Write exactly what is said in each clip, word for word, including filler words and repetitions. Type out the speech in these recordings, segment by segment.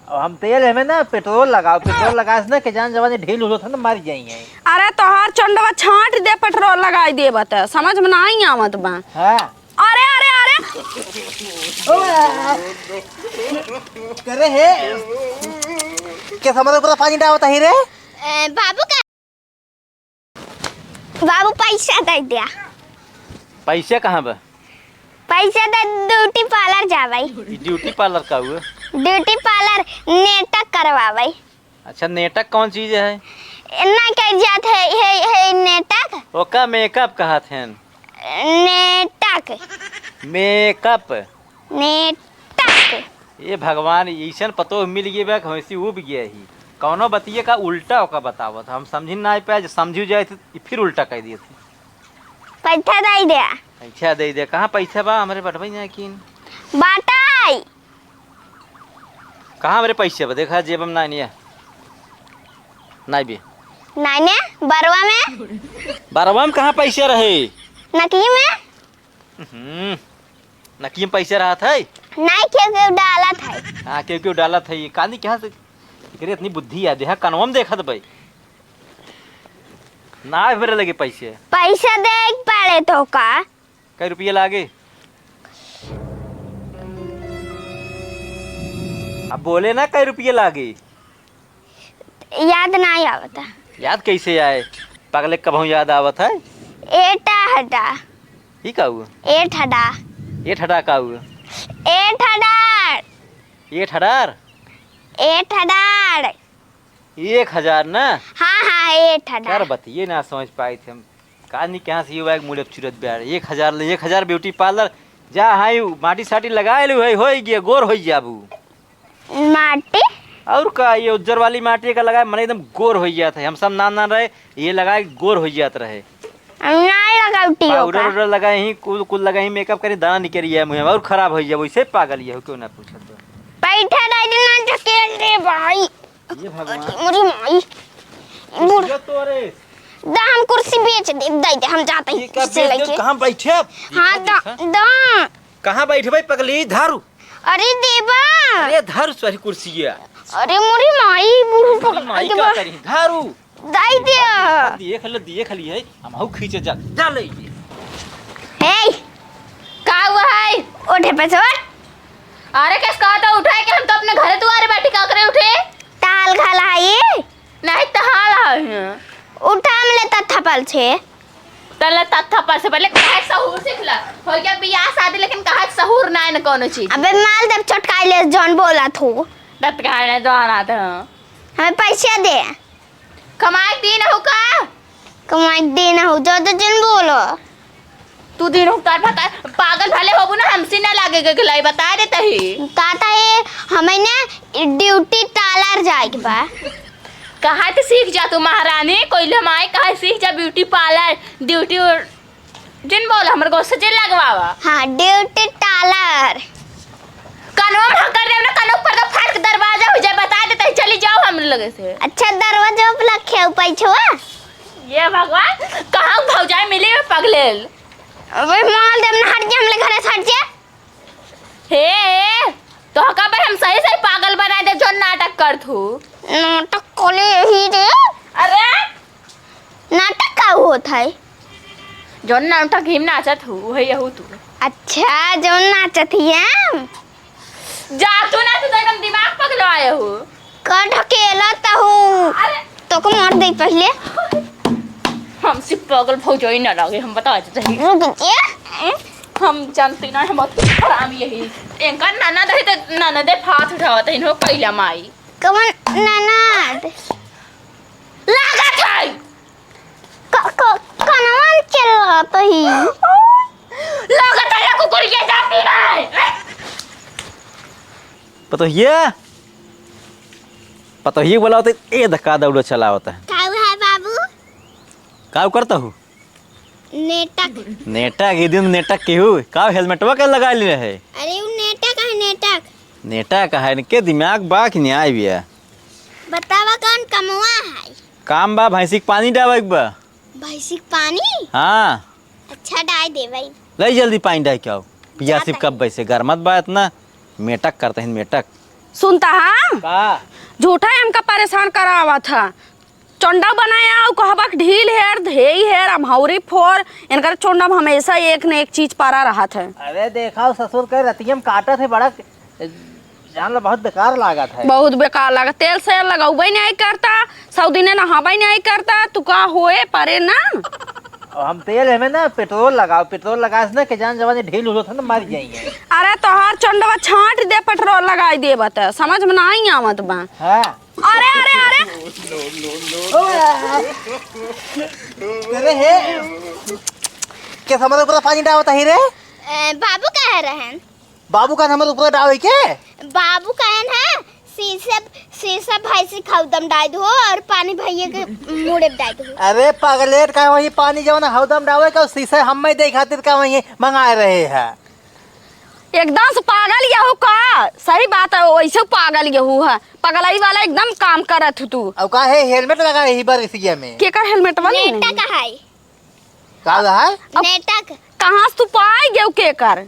अब हम तेल हमें ना पेट्रोल लगाओ, पेट्रोल लगाए से ना कि जान जवानी ढील उलत है ना, मर जाइए। अरे तोहार चंडवा छांट दे, पेट्रोल लगाई देबा त समझ में नाहीं आवत बा। हाँ। अरे, अरे, अरे। ओ, आ, करे है। के समझ पूरा पानी डावत ही रे? ए, बाबू का बाबू, पैसा दे द्या। पैसा कहाँ बा? पैसा दे, ब्यूटी पार्लर जाबै। ई ब्यूटी पार्लर का हुआ? ब्यूटी पार्लर नेटक करवाबै। अच्छा, नेटक कौन चीज है? ना कर जात है, है, है नेटक। ओका मेकअप कहत हैं। नेटक। मेकअप। नेटक। ए भगवान, अइसन पतोह मिल गए बा कि हंसी उब गया ही। कौनो बतिये का उल्टा ओका बतावत, हम समझी ना पाए, जो समझी जाए तो फिर उल्टा कह दिए थे। पैसा दे दे। पैसा दे दे। कहाँ पैसा बा? हमरे बटबई ना कीन। बाटाई। कहाँ हमरे पैसा बा? देखा जेब में ना नहीं है। नहीं बे। नहीं ने? बरवा में? बरवा में कहाँ पैसा रहे? नकली में? हम्म, नकिये में पैसा रहत है? नाहीं, केहू केहू डालत है। हाँ, केहू केहू डालत है। ये कानी कहाँ से एकरे इतनी बुद्धि आ? देखा, कनवा में देखत बे। ना मेरे लगे पैसे। पैसा दे के पड़े तो का? कई रुपये लागे? अब बोले ना, कई रुपये लागे? याद नाहीं आवता। याद कैसे आए? पगले कबहूँ याद आवत है? एटा हटा। ई का हुआ? एट हटा। एट हटा का हुआ? एट हटा। एट हजार? एट हजार। एक हजार ना? हाँ, हाँ, एट हजार। यार, बतिये ना समझ पाए थे हम। का नहीं कहाँ से ये वाइक मुड़े चुरत ब्यार। एक हजार ले, एक हजार ब्यूटी पार्लर। जा, हाई, माटी साटी लगा लू, है, होई गया, गोर होई जाबू। माटी? और का, ये उज्जर वाली माटी का लगाए, मने एकदम गोर हो जात है। हम सब नान नान रहे, ये लगाए गोर हो जात रहे। हम नाहीं लगावती हो पाउडर का? उडर लगाए ही, कुल, कुल लगाए ही, मेकअप करी, दाना निकल गया मुँह में, और खराब हो जाए, वैसे पागल ये हो, क्यों ना पूछत हो? पैठा डाल देना, ढकेल दे भाई। ये भगवान। अरे, मोरी माई। बूढ़- ये तो अरे। दा, हम कुर्सी बेच दे, दे दे, हम जाते हैं ये का कुर्सी बेच दे? लेके। कहाँ बैठे आप? हाँ, देखा, दा, देखा। दा। कहाँ बैठे भाई पगली? धारू। अरे देवा। अरे धारू सारी कुर्सी है। अरे मोरी माई, बूढ़ पगला माई देवा। का करी? धारू। दे दे। देख ले, देख ली है, हम हऊ खींचे जा, जा ले ये। ए, का हुआ है? उठे पे से उठ। अरे, किस कहा था उठाए कि हम तो अपने घरे दुआरे बैठी का करे उठे? ताल घाला है ये। नहीं तो हाल है। उठा हमले तत्था पल छे। तले तत्था पल से पहले कहे सहूर सीख ला। हो गया बियाह शादी, लेकिन कहे सहूर ना है न कोनो चीज। अबे माल देव चटकाई ले जौन बोला थू। दत्त कहे नहीं तो आना था। हमें पैसे दे। कमाई दिन हो का? कमाई दिन हो, ज्यादा जन बोलो। तू दिन हो तार भता-, पागल भले होबू ना, हमसे ना लागे के खिलाई, बता देता ही। कहता है, हमें ना ड्यूटी टालर जाए के बा। कहाँ ते सीख जा तू महारानी, कोई ले माई, कहाँ सीख जा ब्यूटी पार्लर, ड्यूटी और जिन बोल, हमर गो से जिन लगवावा। हाँ, ड्यूटी टालर। कानवा में हकर देव ना, कानवा पर तो फाट के दरवाजा हो जाए, बता देते ही चली जाओ हमरे लगे से। अच्छा, दरवाजा पे लखे ऊपर छुआ। ये भगवान, कहाँ भौजाई मिली है पगलेल? अबे माल देव ना, हट जा, हमले घरे से हट जा। हे, हे, तो हका पर हम सही सही पागल बना दे, जो नाटक कर थू। नाटक कोले यही रे। अरे, नाटक का होत है? जौन नाटक हिम नाचत हूँ, वही यहू तू। अच्छा, जौन नाचत ही हम? जा तू ना, तू तो एकदम दिमाग पगलाए हो। का ढकेला ता हूँ? अरे। तो को मार दे पहले। हमसे पागल भौजाई ना लागे, हम बता देते हैं। रुक जा। हम जानते ना, हम बहुत खराब यही। इनका ननद है तो ननदे फात उठावत है, इन्हों कैला माई। कवन ननद? लागत है। क-, क-, कनवन चिल्लात ही। लागत है कुकुर ये जाती नहीं। पतोहिया, पतोहिया बोला होते, ए धक्का दौड़ो चला होता है। का हुआ है बाबू? का करता हूँ? नेटक। नेटक, ये दिन नेटक के हु? का हेलमेटवा के लगा ले रहे? अरे, उ नेटक है, नेटक। नेटक है, इनके दिमाग बा कि न्याय बिया? बतावा, कौन कमवा है? काम बा, भैंसी के पानी डावे के बा। भैंसी के पानी? हाँ। अच्छा, डाय दे भाई। ले जल्दी पानी डाय के आओ। पियासी जाता कब है। वैसे गरमत बा इतना, मेटक करते हैं, मेटक। सुनता हा? का? झूठा ही हमका परेशान करावत हा। चोंडा बनाया, उ कहबक ढील हेर, धेई हेर, अमहौरी फोर, इनकर चोंडा में हमेशा एक न एक चीज परा रहत है। अरे देखा, ससुर के रतियम काटत है बड़ा, जान ला बहुत बेकार लागत है। बहुत बेकार लागत, तेल से लगौबे नहीं करता, सौ दिने नहाबे नहीं करता, तू का होए परे ना। और हम तेल हमें ना पेट्रोल लगाओ, पेट्रोल लगाए से ना कि जान जवानी ढील उठत है ना, मर जाएंगे। अरे तोहार चोंडवा छांट दे, पेट्रोल लगाई देबा त समझ में नहीं आवत बा। हाँ। अरे, अरे, अरे। अरे हे, के हमरे ऊपर पानी डावत ही रे? ए, बाबू कहे रहन। बाबू का हमरे ऊपर डावे के? बाबू कहन है, शीशे, शीशे भैंसी खौदम डाल दो और पानी भैया के मुड़े डाल दो। अरे पगलेट, का वही पानी जवन हौदम डावे का शीशे हम मैं दे खातिर का वही मंगाए रहे हैं। एकदम से पागल यहू का? सही बात है, वैसे पागल यहू है। पगलाई वाला एकदम काम करत हु तू। अब का है, हेलमेट लगा है ही बार इसी में। केकर हेलमेट वाली नेटा नहीं? का है? का है? अब नेटक। कहाँ से तू पाई गेउ केकर?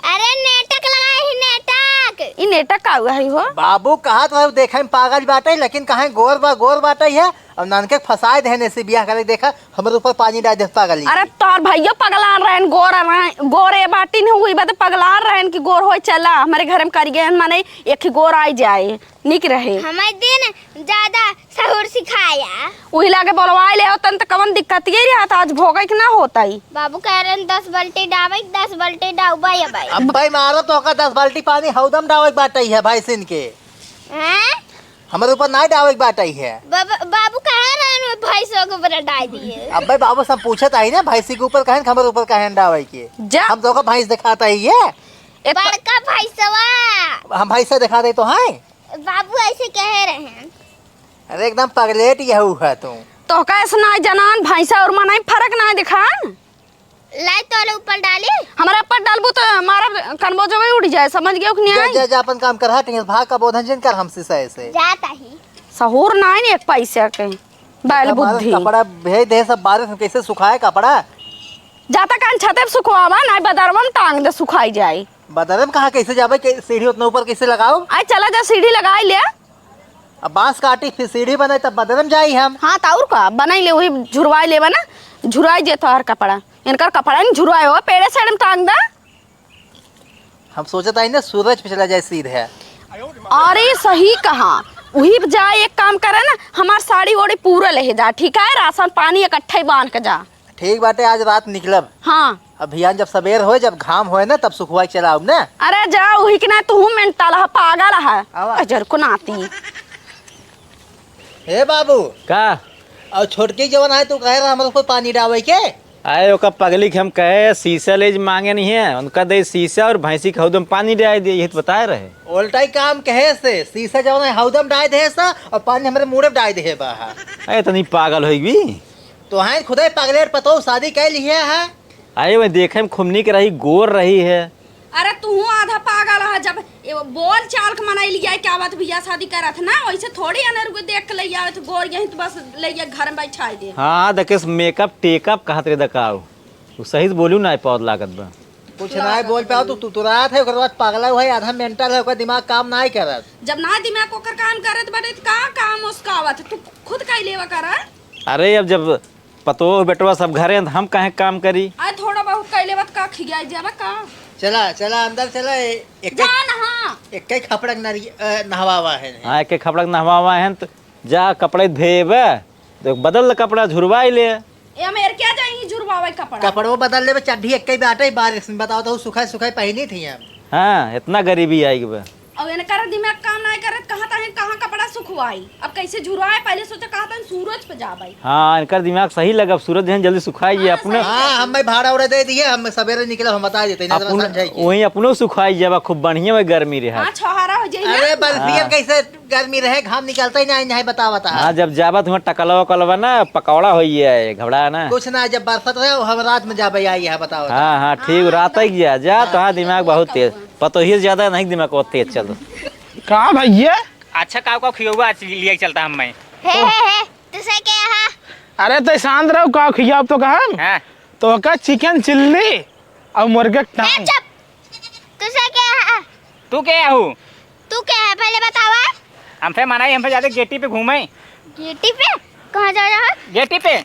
अरे नेटक लगा है, नेटक। ई नेटक का हुआ है हो? बाबू कहा तो देखे में पागल बाटे, लेकिन कहे गोर बा, गोर बाटे है। अब नानके फंसाए देहने से बियाह करे, देखा, हमरे ऊपर पानी डाल दे पागल ही। अरे तोर भैया पगलान रहन, गोर रहन, गोरे बाटी नहीं हुई, बता पगलान रहन कि गोर होई चला, हमरे घर में करिए हन, माने एक ही गोर आई जाए, निक रहे। हमारे दिन ज्यादा सहूर सिखाया। उही लागे बोलवाए ले होतन त कवन दिक्कत ये रहत, आज भोगे के ना होता ही। बाबू कह रहे हैं, "दस बाल्टी डावे, दस बाल्टी डाउबा ये भाई।" अब भाई मारो तो का दस बाल्टी पानी हौदम डावे के बाटे है भाई सिन के। हैं? हमरे ऊपर नाहीं डावे के बाटे है। बाबा, बाबू कहे रहन भैंसों के ऊपर डाल दिए। अबे बाबू से हम पूछत आई ना, भैंसी के ऊपर कहेन, हमरे ऊपर कहेन डावे के। जा। हम तो का भैंस दिखाता ही है। एक बड़का भैंसवा। हम भैंसा दिखा दे तो हैं। बाबू ऐसे कहे रहन। अरे एकदम पगलेट यहू है तू। तो का ऐसा ना जनान भैंसा और मनई फर्क ना दिखान? लाई तोले ऊपर डाली। हमरा पर डालबू तो हमारा कनबोजवे उड़ जाए, समझ गयो कि नहीं जा, आई? जा, जा, अपन काम कर, हट, यहाँ भाग का बोधन जिन कर हमसे सही से। जाता ही। सहूर नाई ने एक पैसे के, बैल हमारा बुद्धि। कपड़ा भेज दे, सब बारिश में कैसे सुखाए कपड़ा? जाता कान छते पे सुखवावा, नाई बदरवा में टांग दे, सुखाई जाए। बदरवा में कहाँ कैसे जाबे, के सीढ़ी उतना ऊपर कैसे लगाओ? आई चला जा सीढ़ी लगाई ले। अब बांस काटी फिर सीढ़ी बनाई तब बदरवा में जाई हम। हाँ, त और का, बनाई ले, वही झुरवाई लेबा ना, झुरवाई जे तोहर कपड़ा। इनकर कपड़ा नहीं झुरवाए हो, पेड़े साइड में टांग दा। हम सोचत आई ना सूरज पे चला जाए सीधे। अरे सही कहा, वही पे जा, एक काम करे ना, हमार साड़ी ओड़ी पूरा लेहे जा, ठीक है, राशन पानी इकट्ठे ही बांध के जा। ठीक बाटे, आज रात निकलब। हाँ। अभियान जब सबेर होए, जब घाम होए ना, तब सुखवाई चलाउब ना। अरे जा, वही के ना तू मेंटल है, पागल है। आवा। अजर को नाती। हे बाबू। का? और छोटकी जवन है, तू कहे रहा, हमरे ऊपर पानी डावे के? आए, ओका पगली के हम कहे, शीशा ले मांगे नहीं है, उनका दे शीशा और भैंसी के हौदम पानी डाल दे, यही तो बताए रहे। उल्टा ही काम कहे से, शीशा जवन है, हौदम डाल दे सा, और पानी हमरे मुड़े डाल दे बा। अरे, इतनी पागल होई भी? तो हैं खुदे पगलेट पतो शादी कर लिए है। अरे, वह देखे में खूब निक रही, गोर रही है। अरे, तू आधा पागल है, जब ये बोल चाल के मनाई लिया, क्या बात बियाह शादी करत ना, वैसे थोड़ी अनर को देख के ले आवे, तो गोर यहीं तो बस ले आके घर में बैठाई दे। हाँ, देखे से मेकअप टेकअप कहत रे दकाऊ, तू सही से बोलू ना, पौध लागत बा। कुछ ना बोल पाओ, तू तुतुरात है, ओकर बाद पगला हुआ है, आधा मेंटल है, ओकर दिमाग काम ना करत। जब ना दिमाग ओकर काम करत बाटे, तो का काम उसका आवत? तू खुद का ही लेवा कर। अरे, अब जब पतोह बेटवा सब घरे हैं, त हम काहे काम करी? आ, थोड़ा बहुत कइले बा, त का खियाई जाबा का? चला, चला, अंदर चला, ए-, एक जा नहा। एक ही खपड़ा के नरी-, अ, नहवावा है। हाँ, एक ही खपड़ा के नहवावा है, त जा कपड़े धोएबे, त बदल ले कपड़ा, झुरवाई ले। ए, हम एर क्या जाई झुरवावे कपड़ा? कपड़ो बदल लेबे, चड्ढी एक ही बाटे, बारिश में बताओ तो सुखाए, सुखाए पहनी थी हम। हाँ, इतना गरीबी आई बा। अब इनकर दिमाग काम नाहीं करत, कहाँ तहीं कहाँ कपड़ा सुखवाई, अब कैसे झुरवाए, पहले सोचा कहाँ तहीं सूरज पे जाबे। हाँ, इनकर दिमाग सही लगा, अब सूरज जहन जल्दी सुखाई जाए हाँ, अपने। सही हाँ, है। हम भाई भाड़ा उड़ा दे दिए, हम सवेरे निकले, हम बता देते हैं, इतना अपन, समझाई के। वहीं अपनो सुखाई जाबा, खूब बढ़िया में गर्मी रहे। हाँ, छोहारा हो जाई ना। अरे, बर्फिया हाँ। कैसे गर्मी रहे, घाम निकलता ही नहीं, नहीं बतावा था। हाँ, जब जाबा तुम्हें टकलवा उकलवा ना, पकौड़ा होई है, घबरा ना। कुछ ना, जब बरसत रहे, हम रात में जाबे आई है, बतावा था। हाँ, हाँ, ठीक, हाँ, रात ही जा, जा, हाँ, तोहार दिमाग बहुत तेज। पतोहिए से ज्यादा नहीं दिमाग बहुत तेज चल। का भैया? अच्छा, काव काव खियौबा आज लिए चलता हम मैं। हे, हे, हे, तुसे के यहाँ? अरे, तो शांत रहो, काव खियाब तो कहा? हाँ। तो का चिकन चिल्ली और मुर्गे के हे, टांग। चुप। तुसे के यहाँ? तू के हूँ? तू के है, पहले बतावा। हमसे मनाई, हमसे ज्यादा गेटी पे घूमे। गेटी पे? कहाँ जा रहा है? गेटी पे।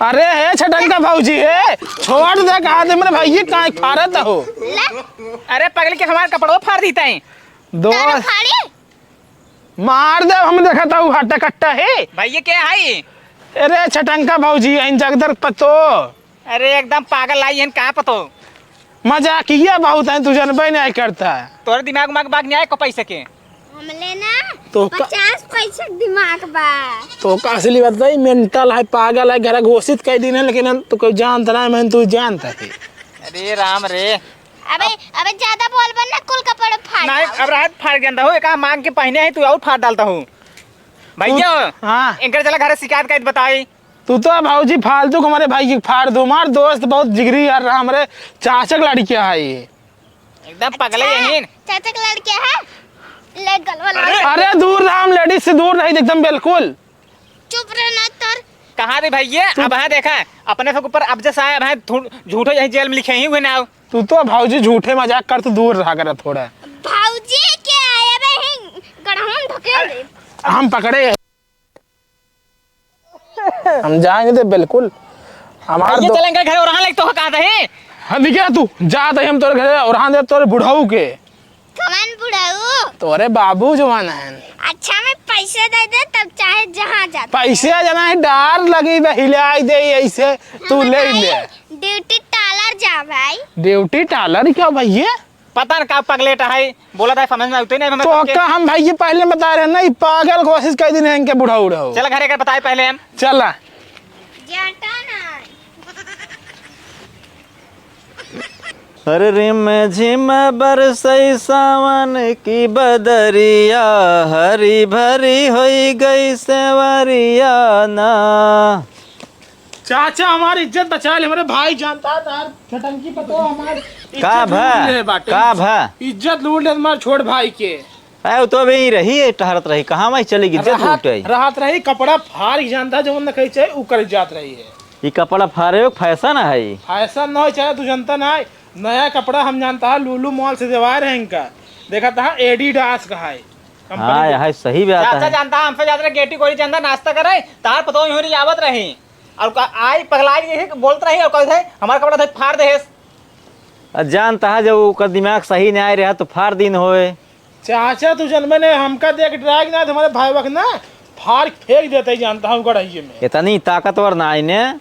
अरे हे छटंका भौजी, हे छोड़ दे, कहा दे मेरे भाई, ये काहे फारत हो? ले। अरे पगली के हमार कपड़ो फार दीता है। तारा दोस्त, फाड़ी? मार दे, हम देखता हूँ हट्टा कट्टा है। भाई ये क्या है? अरे छटंका भौजी, इन जगदर पतो। अरे एकदम पागल आई हन, कहाँ पतो? मजाकिया बहुत है, तू जनबे नहीं करता। तोरे दिमाग उमाग बाग नहीं आए को पैसे के? हमले ना तो का पचास पैसा के दिमाग बा। तो का असली बात भाई, मेंटल है, पागल है, घर घोषित कर दिन है, लेकिन हम तो कोई जानता ना, मैं तू जानता है। अरे राम रे। अबे, अबे ज्यादा बोलबन ना, कुल कपड़े फाड़ नहीं, डाल। अब रात फाड़ गंदा हो, एक मांग के पहने है, तू और फाड़ डालता हूँ। भैया, हाँ। इनकर चला घर शिकायत कर बताई। तू तो भौजी फालतू के हमारे भाई की फाड़ दो। हमार दोस्त बहुत जिगरी यार रहा, हमारे चाचा के लड़किया है ये। एकदम पगले अच्छा, यहीन। चाचा के लड़किया है? ले गलवा लड़ा। अरे दूर रहा, हम लेडीज से दूर रही एकदम बिल्कुल। चुप रह ना तर। कहाँ रे भैया? चुप। अब हाँ देखा, अपने सब ऊपर अब जैसा है, अब हाँ थू-, झूठो यही जेल में लिखे ही हुए ना। तू तो भौजी झूठे मजाक कर, तू दूर रहा कर थोड़ा। भौजी के आए बे ही गढ़वन धकेल दे। हम पकड़े। हम जाएंगे तो बिल्कुल। हमार ये दो- चलेंगे घर और हाँ, लाइक तो कहा था ही। हाँ, दिखे तू, जा दे हम तोरे घरे और हाँ दे तोरे बुढ़ऊ के। कवन बुढ़ऊ? तोरे बाबू जवान है। अच्छा, मैं पैसे दे दे, तब चाहे जहाँ जा। पैसे जाना है, डार लगी बे, हिलाई दे ऐसे, तू हम ले भाई ले। ड्यूटी टालर जा भाई। ड्यूटी टालर क्या भैया? पता न का पगलेट है, बोला था समझ में आते नहीं हमें तो सबके। का हम भाई ये पहले बता रहे हैं ना, ये पागल कोशिश कर दिन है इनके बुढ़ा उढ़ा हो। चल घरे के बताए पहले हम। चला। जाता ना। अरे रिम झिम बरसै सावन की बदरिया, हरी भरी होई गई सेवरिया ना। चाचा, हमारी इज्जत बचा ले, हमारे भाई जानता है तार छटंकी पतो हमार का इज्जत भा? लूट ले बाटे। का भा? इज्जत लूट ले हमार छोट भाई के। अरे, वो तो अभी यहीं रही है, टहरत रही, कहाँ वहीं चली गई, इज्जत रहत, लूटे। रहत रही, कपड़ा फाड़ के जानता, जवन न कही चाहे, उ कर जात रही है। ये कपड़ा फाड़े हो, फैशन है ये। फैशन न हो, चाहे तू जनता ना है, नया कपड़ा हम जानता है, लुलु मॉल से देवाए रहे इनका, देखा था एडिडास का है। हाँ, यह सही बात चाचा है। जानता, हमसे ज्यादा गेटी गोरी जानता, नाश्ता करे, तार पतो यूं रही आवत रही। और का-, आई पगलाई रही, बोलत रही और कहत है, "हमार कपड़ा धोई फाड़ देहेस।" आ, जानता है, जब ओकर दिमाग सही नहीं आए रहा, तो फाड़ दिन होए। चाचा, तू जनबे नहीं, हमका देख डराए कि ना, तुम्हारे भाई वक्त ना, फाड़ फेंक देते ही जानता हूँ गड़हिए में। इतनी ताकतवर ना आईने।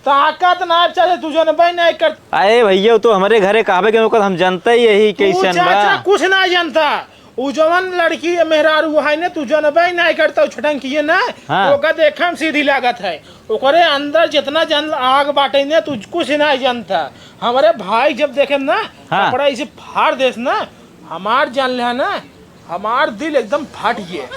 ताकत ना चाहे तू जनबे नहीं कर। अरे भैया, तू हमरे घरे कहबे के ओकर हम जनते ही यही उ कैसन बा। चाचा कुछ ना जनता। उ जवन लड़की है मेहरारू है ने, तू जनबे नहीं करता, उ छटंकिए ना। हाँ। ओका देखे में सीधी लागत है। ओकरे अंदर जितना जन आग बाटे ने, तू कुछ नहीं जनता। हमारे भाई जब देखे ना, हाँ। कपड़ा इसे फाड़ देस ना, हमार जान ले ना, हमार दिल एकदम फट गए।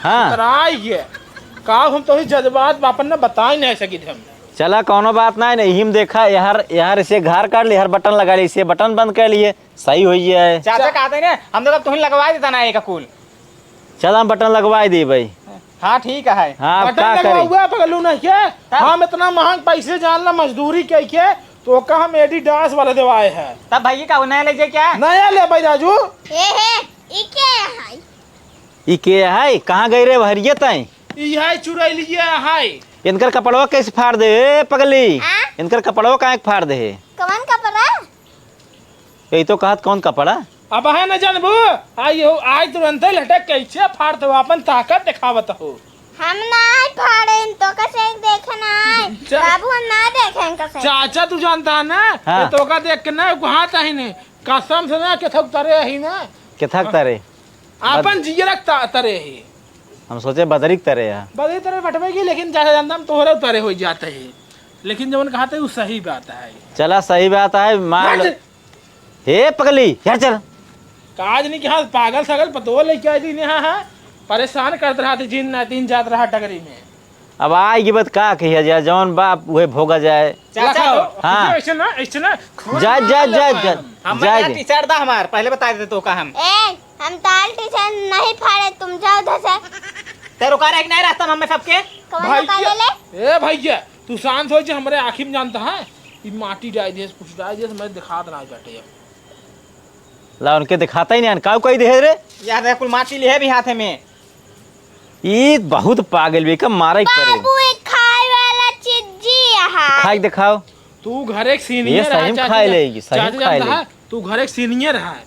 हाँ। इतराई गए। का हम तो ही जज्बात बापन ना बताई नहीं सकित हम। चला, कौनो बात नाहीं, नहीं, हम देखा, यार, यार, इसे घार काट ले, यार, बटन लगा ले, इसे बटन बंद कर लिए, सही होई जाए। चाचा चा- कहते हैं ना, हम तो तब तुहिन लगवा देता ना एक कुल। चल, हम बटन लगवाई दी भाई। हाँ, ठीक है। हाँ, अब बटन का करी? लगवाउआ पगलू नहीं के? तब? हम इतना महंग पैसे जान ला मजदूरी कई के, तो का हम एडिडास वाले देवाए हैं। तब भाई का नया ले जाए क्या? नया ले भाई राजू। ए हे, ई के है? ई के है? कहाँ गई रे बहरिया ताई? ई है चुरैलिया है। इनकर कपड़वा कैसे फाड़ दे, ए पगली? आ? इनकर कपड़वा काहे के फाड़ दे है? कवन कपड़ा? यही तो कहत, कौन कपड़ा? अब है न जानबू, आई हो, आई तुरंते लटक कैसे फाड़ दो, अपन ताकत दिखावत हो। हम ना फाड़े, तो कसे देखे ना आए। चा- बाबू, हम ना देखे कसे। चाचा, तू जानता है ना, हाँ। ये तो का देख के ना, को हाथ ही नहीं, कसम से ना, के थक तरे ही ना। के थक तरे? आपन जियरक ता-, तरे ही। हम सोचे बदरी के तरे है। बदरी तरे बटवे की, लेकिन ज्यादा जानता हम तोहरे तरे हो जाते ही। लेकिन जवन कहते उ सही बात है। चला, सही बात है, मार लो। हट। हे पगली, यार चल। काज नहीं कि हाँ, पागल सगल पतोह लेके आई थी, हाँ, हाँ। परेशान करत रहा थी, जिन ना दिन जात रहा डगरी में। अब आएगी बात का कहिया जाए, जौन बाप उहे भोगा जाए। चाचा, रखा हो। हाँ। ऐसे ना, ऐसे ना। जा, जा, जा, जा, हम जा, ना जा। टीचर दा हमार, पहले बता देते तो का हम। ए, हम ताल टीचर नहीं फाड़े, तुम जाओ उधर से। ते रुका रहे कि नहीं रास्ता में हमें सबके? कौन भाई रुका के, ले ले? ए भैया, तू शांत हो जा, हमरे आँखी में जानता है, ई माटी डाल दिए, कुछ डाल दिए, मैं दिखात ना जाटे। ला, उनके दिखाता ही नहीं, काऊ कही दे रे। यार, देख, कुल माटी लिहे भी हाथे में। ई बहुत पागल बे, का मारे के पड़े। बाबू, एक खाए वाला चीज जी है। खाए के देखाओ। तू घरे के ये senior है, सही में चाचा खाए जान-, लेगी, सही में चाचा खाए जानता लेगी। है, तू घरे के senior है।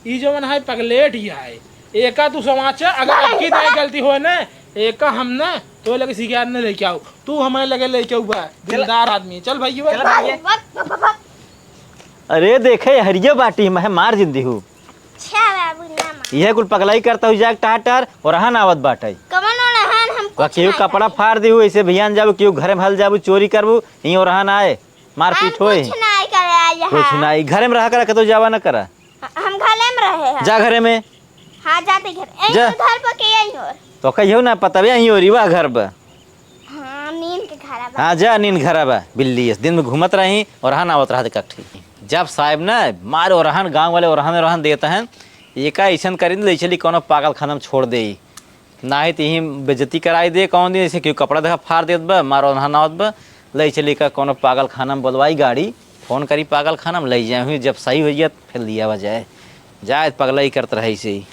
ई जवन है, पगलेट ही है। एका तू समाचा, अगर अबकी दाई गलती होए ना, एका हम ना, तो लगे शिकायत नहीं लेके आओ। तू हमारे लगे लेके आऊ बा, दिलदार आदमी। चल भैया। चल भैया। अरे देखे, हरिया बाटी, मैं मार जिंदी हूँ। अच्छा बाबू, ना मार। यह कुल पगलाई करता हुई जाके टाटर, ओरहन आवत बाटे। कमन ओरहन? हम वा कुछ केहू ना कपड़ा करे। फाड़ दी हुई, ऐसे भियान जाबू, केहू घरे में हल जाबू, चोरी करबू, यहीं ओरहन आए, मारपीट हम होए। कुछ ना करे आए कुछ यहाँ। ना, ई घरे में रहा करा, कतौ जावा ना करा। ह-, हम घरे में रहे हैं। जा घरे में। हाँ, जाते घर। यहीं जा। घर पर के यहीं और। तो कहियो ना पता बे, यहीं और, ई वा घर बा। हाँ, नींद के घरा बा। हाँ, जा, नींद घरा बा, बिल्ली। इस दिन में घूमत रही, ओरहन आवत रहत ककठी। जब साहेब ना मारे ओरहन, गाँव वाले ओरहन, ओरहन देत हैं, एका अइसन करी, ले चली कौनो पागल खाना में छोड़ देई। नाही त यहीं बेइज्जती कराई दे कौन दिन, ऐसे केहू कपड़ा देखा फाड़ देत बा, मार ओरहन आवत बा, ले चली का कौनो पागल खाना में बोलवाई गाड़ी, फोन करी पागल खाना में, ले जाए हुई, जब सही हो जाए, फिर लिया जाए। जाए पगलाई करत रहे ऐसे ही।